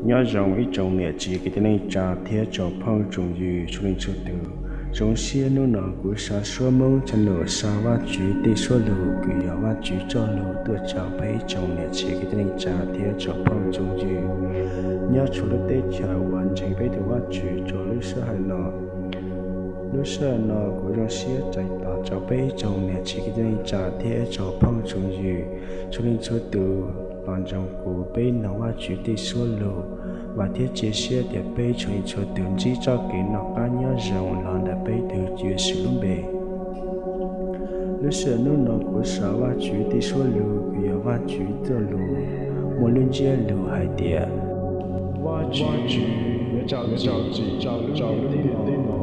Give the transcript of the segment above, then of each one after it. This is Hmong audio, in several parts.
Nyob zoo ib tsoom niam txiv kwv tij neej tsa thiab tsoom phooj tsoom ywg txhua leej txhua tus. Zoo siab hnub no kuv xa suab Hmoob channel, xa Vajtswv tej suab lug kws yog Vajtswv txoj lug tuaj rau peb ib tsoom niam txiv kwv tij neej tsa thiab tsoom phooj tsoom ywg nyob txhua lub teb chaws uas ntseeg peb tus Vajtswv rau lub sij hawm no. Lub sij hawm no kuv zoo siab txais tos rau peb ib tsoom niam txiv kwv tij neej tsa thiab tsoom phooj tsoom ywg txhua leej txhua tus los ntsoov kuv peb noog Vajtswv tej suab lug, vam thiab cia siab tias peb txhua leej txhua tus ntsib txoj kev noj qab nyob zoo los ntawm peb tus Tswv Yexus lub npe. Lub sij hawm hnub no kuv xa Vajtswv tej suab lug kws yog Vajtswv txoj lug muaj lub ntsiab lus hais tias Vajtswv yuav tsim txom lub ntiaj teb no.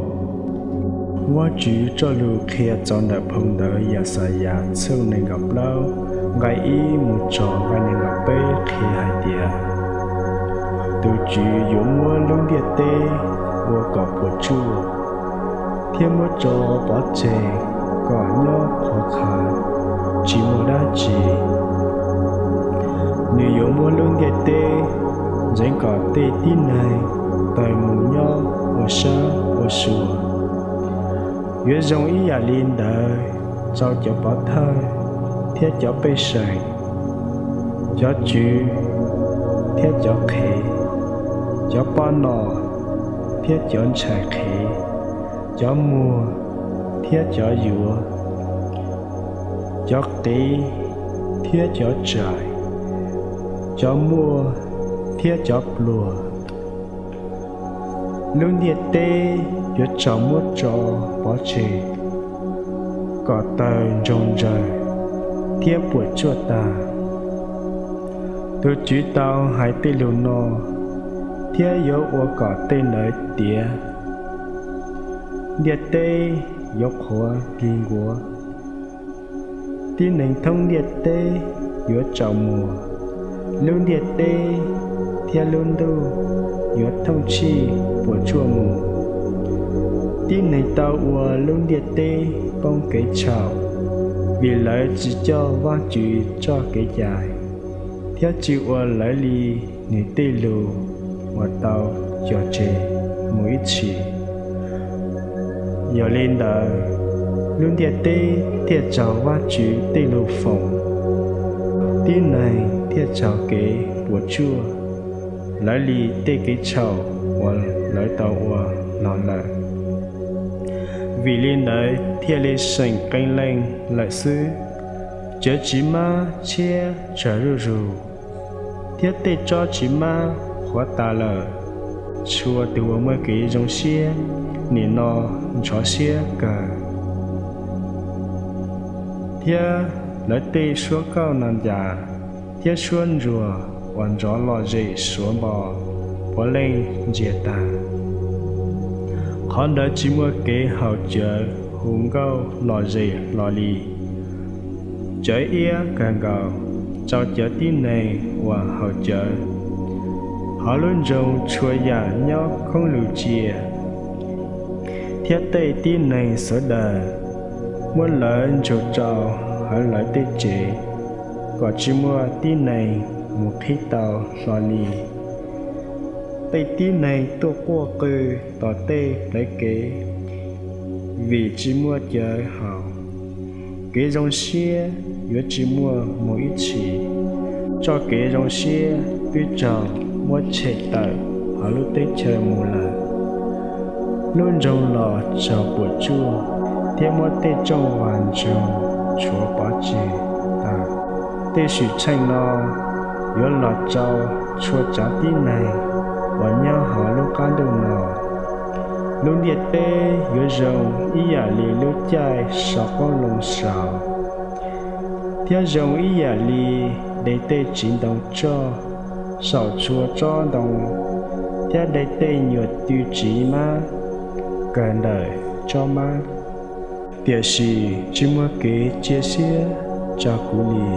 Vajtswv txoj lug qhia txog ntawm phau ntawv Yaxayas tshooj nees nkaum plaub nqai ib mus txog nqai nees nkaum peb qhia hais tias, tus Tswv yuav muab lub ntiaj teb ua kom puas tsuaj, thiab muab tso pov tseg kom nyob qhuav qha, tsis muaj dab tsi. Nws yuav muab lub ntiaj teb ntxeev kom tej tib neeg tawg mus nyob ua sab ua sua. Yuav zoo ib yam li ntawd rau cov pov thawj thiab cov pej xeem, cov tswv thiab cov qhev, cov poj nom thiab cov ntxhais qhev, cov muag thiab cov yuav, cov qiv thiab cov tsaim, cov muaj thiab cov pluag. Lub ntiaj teb yuav raug muab tso pov tseg kom tawg ntsoog ntsawg thiab puas tsuaj tag. Tus Tswv tau hais tej lus no thiab yuav ua kom tej ntawd tiav. Ntiaj teb yuav qhuav nkig nkuav, tib neeg thoob ntiaj teb yuav tsaus muag, lub ntiaj teb thiab lub ntuj yuav thooj tshij puas tsuaj mus. Tib neeg tau ua lub ntiaj teb poob kev txhaum, vim lawv tsis coj Vajtswv txoj kev cai thiab tsis ua lawv li nws tej lus uas tau cog tseg mus ib txhis. Yog li ntawd, lub ntiaj teb thiaj raug Vajtswv tej lus foom, tib neeg thiaj raug kev puas tsuaj lawv li tej kev txhaum uas lawv tau ua los lawm. Vim li ntawd thiaj li seem qee leej lawm xwb, cawv tsis mab tshiab tsawg zuj zus, thiab tej tsob tsis mab qhuav tas lawm. Txhua tus uas muaj kev zoo siab nim no ntxhov siab kawg, thiab lawv tej suab kauj no ncas thiab suab ntsuag uas ntxhov lom zem suav npo puav leej ntsiag tag. Qhov ntawd tsis muaj kev haus cawv hu nkauj lom zem hlo li. Cawv iab kawg nkaus rau cov tib neeg uas haus cawv. Hauv lub nroog txhua yam nyob khoob lug cia, thiab tej tib neeg sawv daws muab lawv ntsug rau hauv lawv tej tsev, kom tsis muaj tib neeg mus qhib tau hlo li. Tej tib neeg tuaj quaj qw tom tej plawv kev, vim tsis muaj cawv haus. Kev zoo siab yuav tsis muaj mus ib txhis. Txoj kev zoo siab twb raug muab tshem tawm hauv lub teb chaws mus lawm. Lub nroog los raug puas tsuaj, thiab muab tej rooj vag ntxoog tshuav pov tseg tas. Tej xwm txheej no yuav los rau txhua tsav tib neeg uas nyob hauv lub qab ntuj no. Lub ntiaj teb yuav zoo ib yam li lub caij sau qoob loo saud, thiab zoo ib yam li de tej txiv ntoo tsoj saum txhua tsob ntoo, thiab de tej nyuag tw txiv mab kawg ntawm tsob mab. Tiam sis tsis muaj kev cia siab rau kuv li.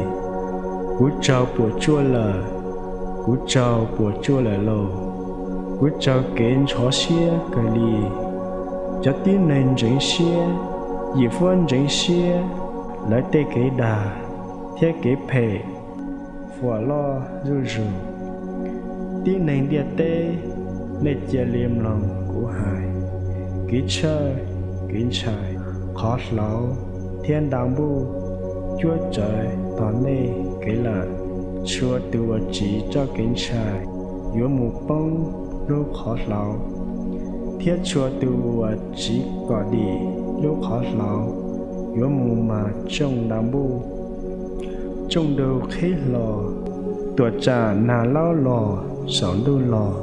Kuv raug puas tsuaj lawm, kuv raug puas tsuaj lawm lauj! Kuv raug kev ntxhov siab kawg li. Cov tib neeg ntxeev siab, yim fuab ntxeev siab, lawv tej kev dag thiab kev phem fuam loj zuj zus. Tib neeg ntiaj teb, nej cia li mloog kuv hais. Kev tshawj, kev ntshai, qhov hlauv thiab nra npuj cuab tsawv tos nej kev lawm. Txhua tus uas tsiv txoj kev ntshai yuav mus poob lub qhov hlauv, thiab txhua tus uas tsiv kom dim lub qhov hlauv yuav mus mag tsooj nra npuj, tsooj ntug qhib hlo, tuam tsam nag laub los saum ntuj los,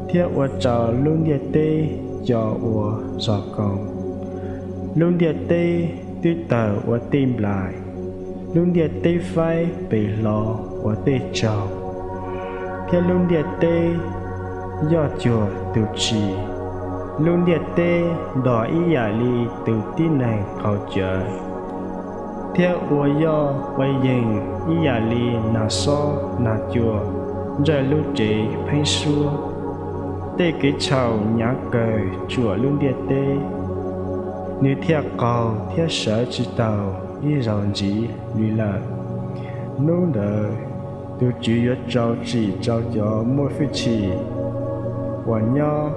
thiab ua rau lub ntiaj teb co ua zog koos. Lub ntiaj teb twb tawg ua tej nplais, lub ntiaj teb faib pes hlo ua tej tsaug, thiab lub ntiaj teb yoj cuag tus tshis. Lub ntiaj teb ntos ib yam li tus tib neeg qaug cawv, thiab ua yoj ua yees ib yam li nag xob nag cua ntsawj lub tsev pheeb suab. Tej kev txhaum nyav kawg tsuam lub ntiaj teb, nws thiaj qaug thiab sawv tsis taus ib zaug ntxiv li lawm. Hnub ntawd tus Tswv yuav rau tsim rau cov muaj hwj chim uas nyob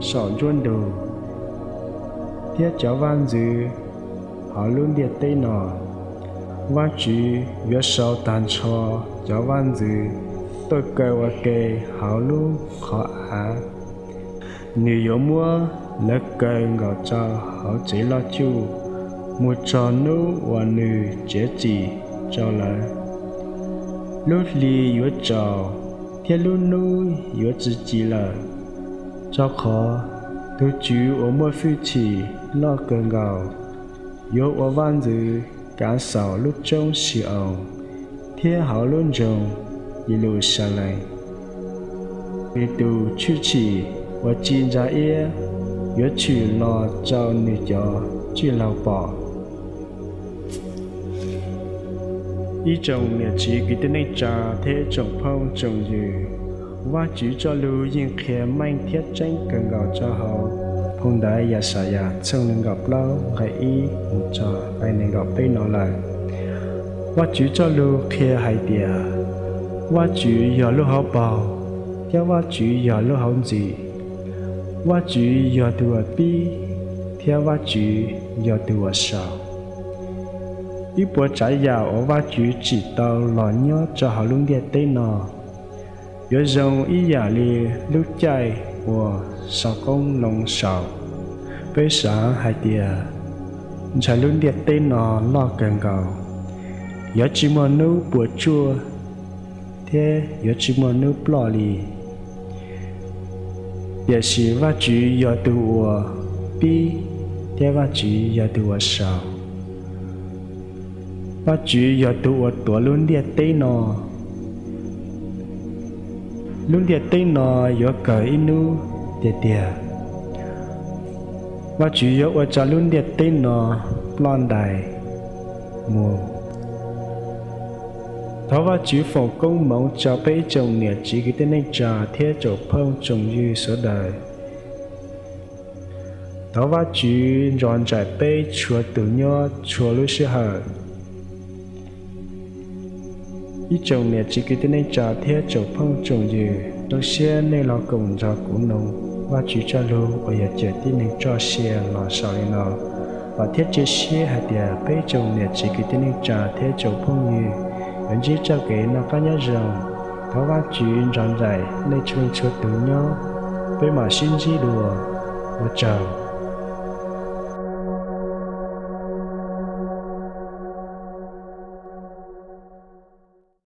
saum nruab ntug, thiab cov vaj ntxwv hauv lub ntiaj teb no. Vajtswv yuav sau tag nrho cov vaj ntxwv tuaj kaw ua ke hauv lub qhov av. Nws yuav muab lawv kaw nkaus rau hauv tsev loj cuj mus txog hnub uas nws txiav txim rau lawv. Lub hli yuav tsaus, thiab lub hnub yuav tsis ci lawm, rau qhov tus Tswv uas muaj hwj chim loj kawg nkaus yuav ua vaj ntxwv kav xaus lub roob Xi-oos thiab hauv lub nroog Yeluxalees. Nws tus tshwj chim uas ci ntsa iab yuav tshwm los rau nws cov tij laug pom. Ib tsoom niam txiv kwv tij neej tsa thiab tsoom phooj tsoom ywg, Vajtswv txoj lus yeej qhia meej thiab tseeb kawg nkaus rau hauv phau ntawv Yaxayas tshooj nees nkaum plaub nqe ib mus txog nqe nees nkaum peb no lawm. Vajtswv txoj lus qhia hais tias, Vajtswv yog lub hauv paug, thiab Vajtswv yog lub hauv ntxim. Vajtswv yog tus uas pib, thiab Vajtswv yog tus uas sau. Ib puas tsav yam uas Vajtswv tsim tau los nyob rau hauv lub ntiaj teb no yuav zoo ib yam li lub caij uas sau qoob loo sau. Peb xav hais tias ntshai lub ntiaj teb no loj kawg nkaus, yuav tsis muaj hnub puas tsuaj thiab yuav tsis muaj hnub ploj li. Tiam sis Vajtswv yog tus uas pib, thiab Vajtswv yog tus uas sau. Vajtswv yog tus uas tuav lub ntiaj teb no. Lub ntiaj teb no yuav kawg ib hnub tiag tiag. Vajtswv yuav ua rau lub ntiaj teb no ploj ntais mus. Thov Vajtswv foom koob hmoov rau peb ib tsoom niam txiv kwv tij neej tsa thiab tsoom phooj tsoom ywg sawv daws. Thov Vajtswv nrog nraim peb txhua tus nyob txhua lub sij hawm. Ib tsoom niam txiv kwv tij neej tsa thiab tsoom phooj tsoom ywg, zoo siab nej los koom nrog kuv mloog Vajtswv txoj lus uas yog cawm tib neeg txoj sia los saum li no. Vam thiab cia siab hais tias peb tsoom niam txiv kwv tij neej tsa thiab tsoom phooj ywg yuav ntsib txoj kev noj qab nyob zoo. Thov Vajtswv nrog nraim nej txhua leej txhua tus nyob. Peb mam sib ntsib dua. Ua tsaug.